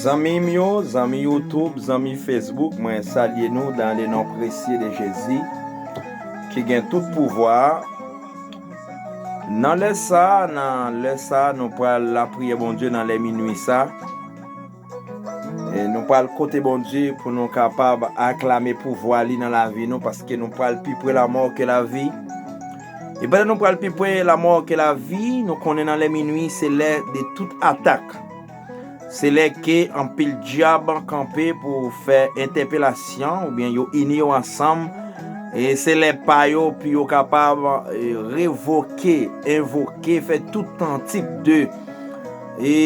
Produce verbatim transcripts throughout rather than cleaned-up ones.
Zanmi m yo, zanmi YouTube, zanmi Facebook, mwen salye nou dans le nom précieux de Jésus, ki gen tout pouvwa a. Nan lè sa a, nan lè sa a, nou pral lapriyè Bondye nan lè minui sa. E nou pral kote Bondye pou nou kapab aklame pouvwa li nan lavi nou, paske nou pral pi pre lamò ke lavi. E pandan nou pral pi pre lamò ke lavi, nou konnen nan lè minui, se lè de tout atak. Se lè ke anpil dyab kanpe pou fè entèpelasyon, oubyen yo ini yo ansanm. E se lè pa yo pou yo kapab, e, revoke, envoke, fè tout tip de, e,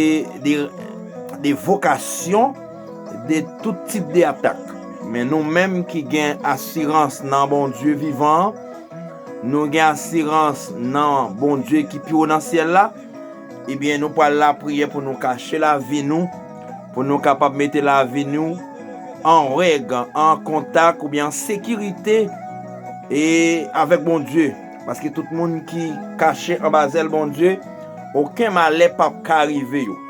de, de vokasyon, de tout tip de atak. Men nou menm ki gen asirans nan Bondye vivan an, nou gen asirans nan Bondye ki pi wo nan syèl la, ebyen, nou pral lapriyè pou nou kache lavi nou, pou nou kapab mete lavi nou an règ, an kontak oubyen an sekirite e avèk Bondye. Paske tout moun ki kache anba zèl Bondye, okenn malè p ap ka rive yo.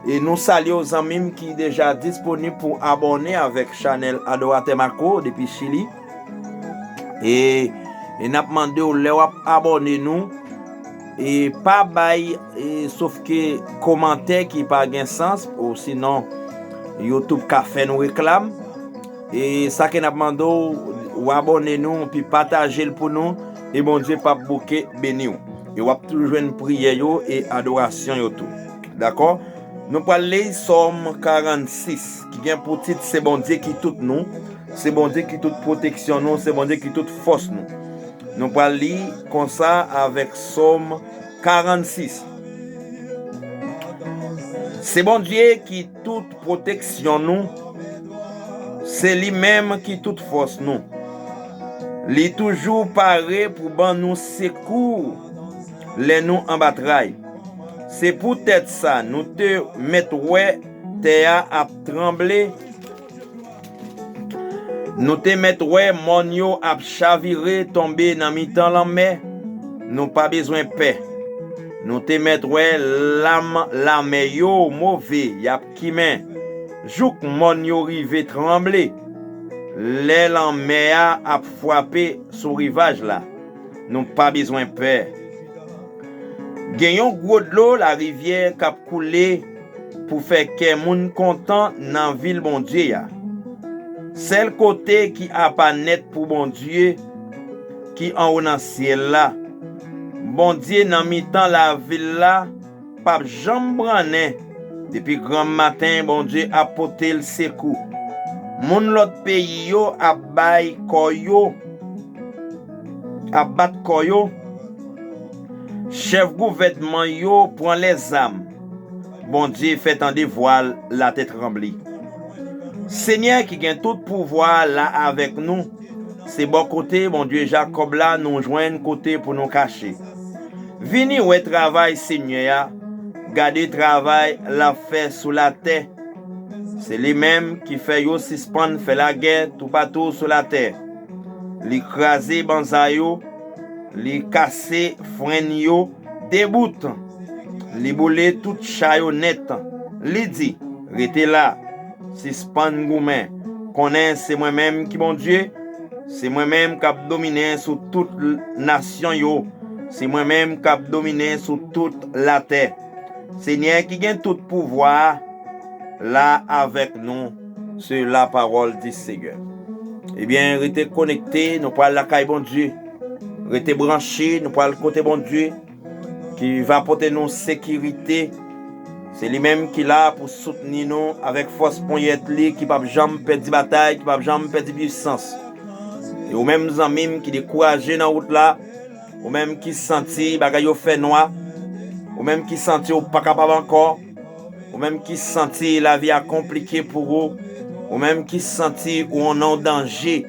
E nou salye w, zanmi m ki deja disponib pou abòne avèk chanèl Adoratè Marco depi Chili. E, e n ap mande w, lè w ap abòne nou, e pa bay, e, sof ke kòmantè ki pa gen sans, ou sinon YouTube ka fè nou reklam. E sa ke n ap mande w, w abòne nou, pi pataje l pou nou, e Bondye p ap bouke beni w. E w ap toujou jwenn priyè yo e adorasyon yo tou. Dakò? Nou pral li Sòm karannsis, ki gen pou tit Se Bondye ki tout nou, se Bondye ki tout pwoteksyon nou, se Bondye ki tout fòs nou. Nou pral li konsa avèk Sòm karannsis. Se Bondye ki tout pwoteksyon nou, se li menm ki tout fòs nou. Li toujou pare pou ban nou sekou lè nou anba tray. Se poutèt sa nou te mèt wè tè a ap tranble, nou te mèt wè mòn yo ap chavire tonbe nan mitan lanmè, nou pa bezwen pè. Nou te mèt wè lam lamè yo move, y ap kimen, jouk mòn yo rive tranble. Lè lanmè a ap frape sou rivaj la, nou pa bezwen pè. Gen yon gwo dlo larivyè k ap koule pou fè kè moun kontan nan vil Bondye a. Sèl kote ki apa nèt pou Bondye ki anwo nan syèl la. Bondye nan mitan lavil la p ap janm brannen. Depi granmmaten, Bondye ap pote l sekou. Moun lòt peyi yo ap bay kò yo, ap bat kò yo. Chèf gouvènman yo pran lèzam. Bondye fè tande vwa l, latè tranble. Senyè ki gen tout pouvwa a la avèk nou. Se bò kote Bondye Jakòb la nou jwenn kote pou nou kache. Vini wè travay Senyè a, gade travay l ap fè sou latè. Se li menm ki fè yo sispann fè lagè toupatou sou latè. Li kraze banza yo, li kase frenn yo debout. Li boule tout cha yo nèt. Li di, rete la, sispann goumen. Konnen se mwen menm ki Bondye, se mwen menm k ap dominen sou tout l-, nasyon yo, se mwen menm k ap dominen sou tout latè. Senyè ki gen tout pouvwa a la avèk nou, se la parole du Seigneur. Ebyen, rete konekte, nou pral lakay Bondye. Rete branche, nou pral kote Bondye, ki va pote nou sekirite. Se li menm ki la pou soutni nou avèk fòs ponyèt li, ki p ap janm pèdi batay, ki p ap janm pèdi pisans. E ou menm zanmi m ki dekouraje nan wout la, ou menm ki santi bagay yo fè nwa, ou menm ki santi w pa kapab ankò, ou menm ki santi lavi a konplike pou ou, ou menm ki santi ou nan yon danje,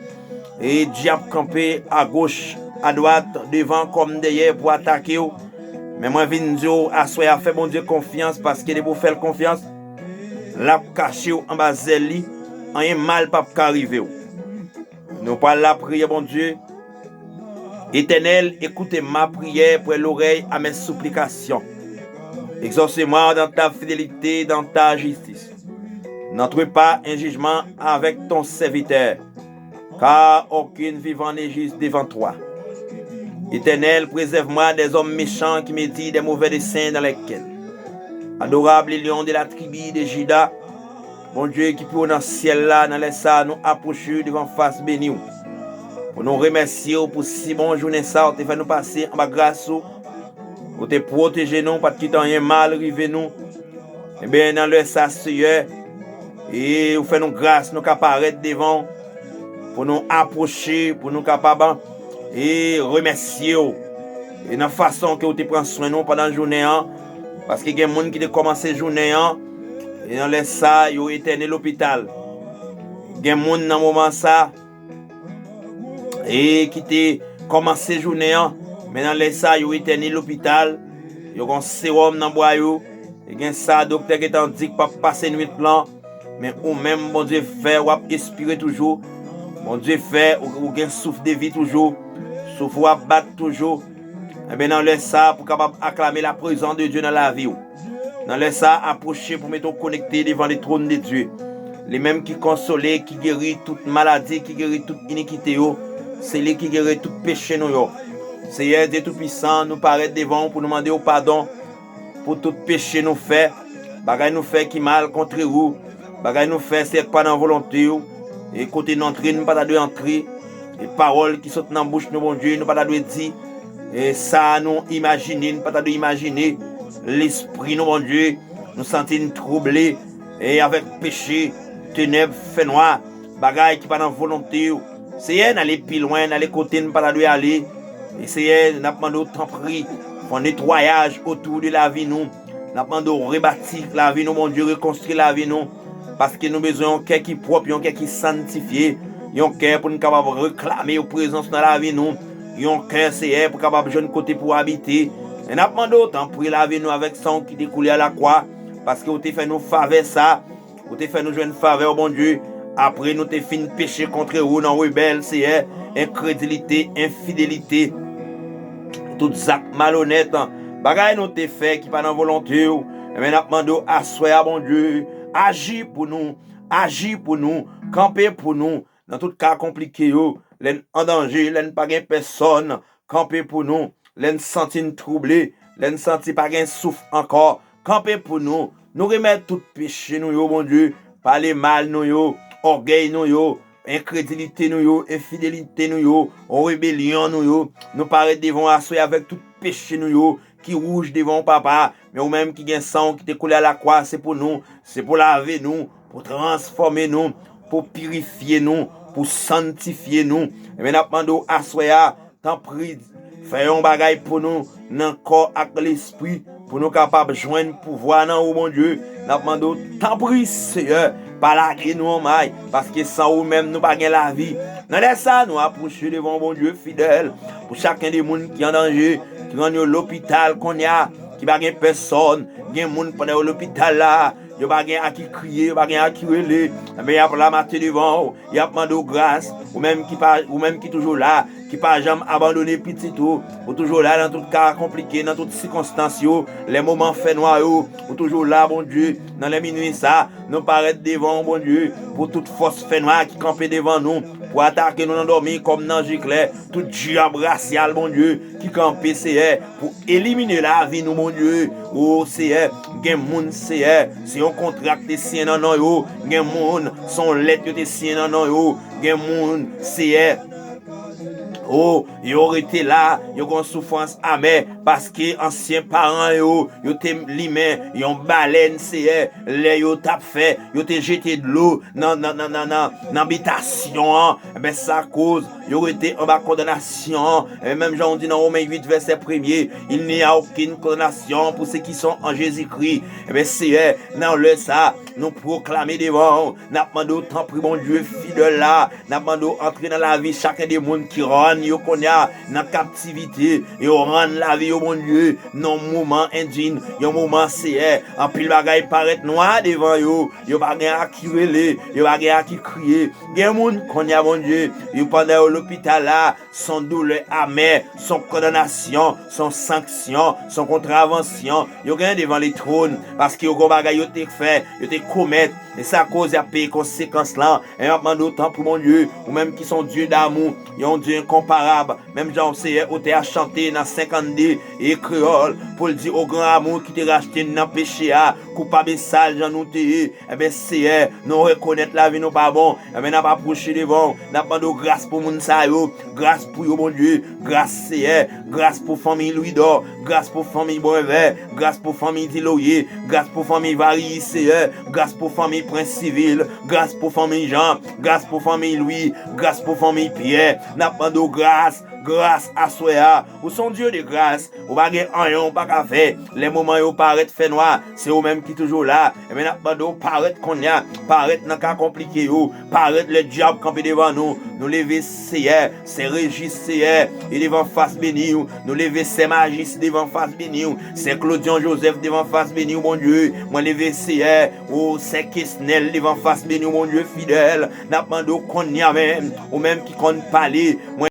e dyab kanpe agoch, adwat, devan kòm dèyè pou atake w. Men mwen vin di w, aswè a fè Bondye konfyans, paske depi w fè l konfyans, l ap kache w anba zèl li, anyen mal p ap ka rive w. Nou pral lapriyè Bondye. Éternel, écoute ma prière, prête l'oreille à mes supplications. Exauce-moi dans ta fidélité, dans ta justice. N'entre pas en jugement avec ton serviteur, car aucun vivant n'est juste devant toi. Éternel, préserve-moi des hommes méchants qui méditent des mauvais desseins dans les cœurs. Adorable lion de la tribu de Juda, Bondye ki pi wo nan syèl la, nan lè sa a, nou apwoche devan fas beni w. Pou nou remèsye w pou si bon jounen sa a, ou te fè nou pase anba gras ou. Ou te pwoteje nou, pa t kite anyen mal rive nou. Ebyen, nan lè sa, Seyè, e ou fè nou gras, nou ka parèt devan w, pou nou apwoche, pou nou kapab, e remèsye w. E nan fason ke ou te pran swen nou pandan jounen an, paske gen moun ki te kòmanse jounen an, e nan lè sa, yo entène lopital. Gen moun nan moman sa, e ki te kòmanse jounen an, men nan lè sa, yo entène lopital, yo gon sewòm nan bra yo, e gen sa doktè gentan di k p ap pase nwit lan, men ou menm, Bondye fè, w ap espire toujou, Bondye fè, ou, ou gen souf de vi toujou, souf ou ap bat toujou, ebyen, nan lè sa, pou kapab aklame la prezans de Dye nan lavi w. Nan lè sa, apwoche pou mete w konekte devan le trône de Dieu. Li menm ki konsole, ki geri tout maladi, ki geri tout inikite yo. Se li ki geri tout peche nou yo. Seyè Dye Toupisan, nou parèt devan w pou nou mande w padon pou tout peche nou fè, bagay nou fè ki mal kontre ou, bagay nou fè, Seyè, ki pa nan volonte w, e kote nou antre, nou pa ta dwe antre, e pawòl ki sot nan bouch nou, Bondye, nou pa ta dwe di, e sa nou imajine, nou pa ta dwe imajine, lespri nou, Bondye, nou santi n twouble, e avèk peche, tenèb, fènwa, bagay ki pa nan volonte w. Seyè, n ale pi lwen, n ale kote n pa ta dwe ale. E Seyè, n ap mande w, tanpri, fè yon netwayaj otou de lavi nou. N ap mande w rebati lavi nou, Bondye, rekonstwi lavi nou. Paske nou bezwen yon kè ki pwòp, yon kè ki sanntifye, yon kè pou n kapab reklame yon prezans nan lavi nou. Yon kè, Seyè, pou kapab jwenn kote pou abite. E n ap mande w, tanpri, lavi nou avèk san w ki te koule a lakwa, paske w te fè nou favè sa. Ou te fè nou jwenn favè w, Bondye, apre nou te fin peche kontre ou nan rebèl, Seyè, enkredilite, enfidelite, tout zak malonèt, bagay nou te fè ki pa nan volonte w. Ebyen, n ap mande w aswè a, Bondye, aji pou nou, aji pou nou, kanpe pou nou nan tout ka konplike yo, lè n an danje, lè n pa gen pèsòn, kanpe pou nou. Lè n santi n twouble, lè n santi pa gen souf ankò, kanpe pou nou. Nou remèt tout peche nou yo, Bondye, pale mal nou yo, ògèy nou yo, enkredilite nou yo, enfidelite nou yo, rebelyon nou yo. Nou parèt devan w aswè avèk tout peche nou yo ki wouj devan w, Papa. Men ou menm ki gen san w ki te koule a lakwa, se pou nou, se pou lave nou, pou transfòme nou, pou pirifye nou, pou sanntifye nou. Ebyen, n ap mande w aswè a, tanpri, fè yon bagay pou nou nan kò ak lespri, pou nou kapab jwenn pouvwa nan ou, Bondye. N ap mande w, tanpri, Seyè, pa lage nou an may, paske san ou menm nou pa gen lavi. Nan lè sa, nou apwoche devan w, Bondye fidèl, pou chaken de moun ki an danje, ki rann yo lopital kounye a, ki pa gen pèsòn, gen moun pandan yo lopital la, yo pa gen a ki kriye, yo pa gen a ki rele, ebyen, y ap la maten devan w, y ap mande w gras, ou menm ki pa, ou menm ki toujou la, ki pa janm abandone pitit ou, ou toujou la nan tout ka konplike, nan tout sikonstans yo, lè moman fènwa yo, ou toujou la, Bondye, nan lè minui sa, nou parèt devan w, Bondye, pou tout fòs fènwa ki kanpe devan nou, pou atake nou nan dòmi kòm nan je klè, tout djab rasyal, Bondye, ki kanpe, Seyè, pou elimine lavi nou, Bondye. O, Seyè, gen moun, Seyè, se yon kontra k te siyen nan non yo. Gen moun, se yon lèt yo te siyen nan non yo. Gen moun, Seyè, o, yo rete la, yo gen yon soufrans amè, paske ansyen paran yo, yo te limen yon balèn, Seyè, lè yo t ap fè, yo te jete dlo nan, nan, nan, nan, nan, nan bitasyon an. Ebyen, sa koz yo rete anba kondanasyon an. Ebyen, menm jan w di nan Women uit, vèsè premye, il n'y a aucune condamnation pour ceux qui sont en Jésus-Christ. Ebyen, Seyè, nan lè sa, nou pwoklame devan w, n ap mande w, tanpri, Bondye fidèl la, n ap mande w antre nan lavi chaken de moun ki rann yo kounye a nan kaptivite, yo rann lavi yo, Bondye, nan yon moman endign, yon moman, Seyè, anpil bagay parèt nwa devan yo, yo pa gen a ki rele, yo pa gen a ki kriye. Gen moun kounye a, Bondye, yo pandan yo lopital la, s on doulè amè, s on kondanasyon, s on sanksyon, s on kontravansyon yo gen devan letwòn, paske yo gen bagay yo te fè, yo te komèt, e sa koz y ap peye konsekans lan. E m ap mande w tanpri, Bondye, ou menm ki s on Dye damou, yon Dye enkonparab, menm jan w, Seyè, otè a chante nan senkannde e kreyòl, pou l di, O gran amou ki te rachte n nan peche a, koupab e sal jan nou te ye, Ebyen, Seyè, nou rekonèt lavi nou pa bon. Ebyen, n ap apwoche devan w. N ap mande w gras pou moun sa yo. Gras pou yo, Bondye. Gras, Seyè. Gras pou fanmi Lwidò. Gras pou fanmi Brenvè. Gras pou fanmi Diloye. Gras pou fanmi Variyi, Seyè. Gras pou fanmi Prens Sivil. Gras pou fanmi Jan. Gras pou fanmi Lwi. Gras pou fanmi Pyè. N ap mande w gras. Gras aswè a. Ou s on Dye de gras. Ou pa gen anyen ou pa ka fè. Lè moman yo parèt fènwa, se ou menm ki toujou la. Ebyen, n ap mande w parèt kounye a, parèt nan ka konplike yo, parèt lè dyab kanpe devan nou. Nou leve Seyè, sè Rejis Seyè, e devan fas beni w. Nou leve sè Majis devan fas beni w. Sè Claudion Joseph devan fas beni w, Bondye. Mwen leve Seyè, o sè Kesnèl devan fas beni w, Bondye fidèl. N ap mande w kounye a menm, ou menm ki konn pale. Mwen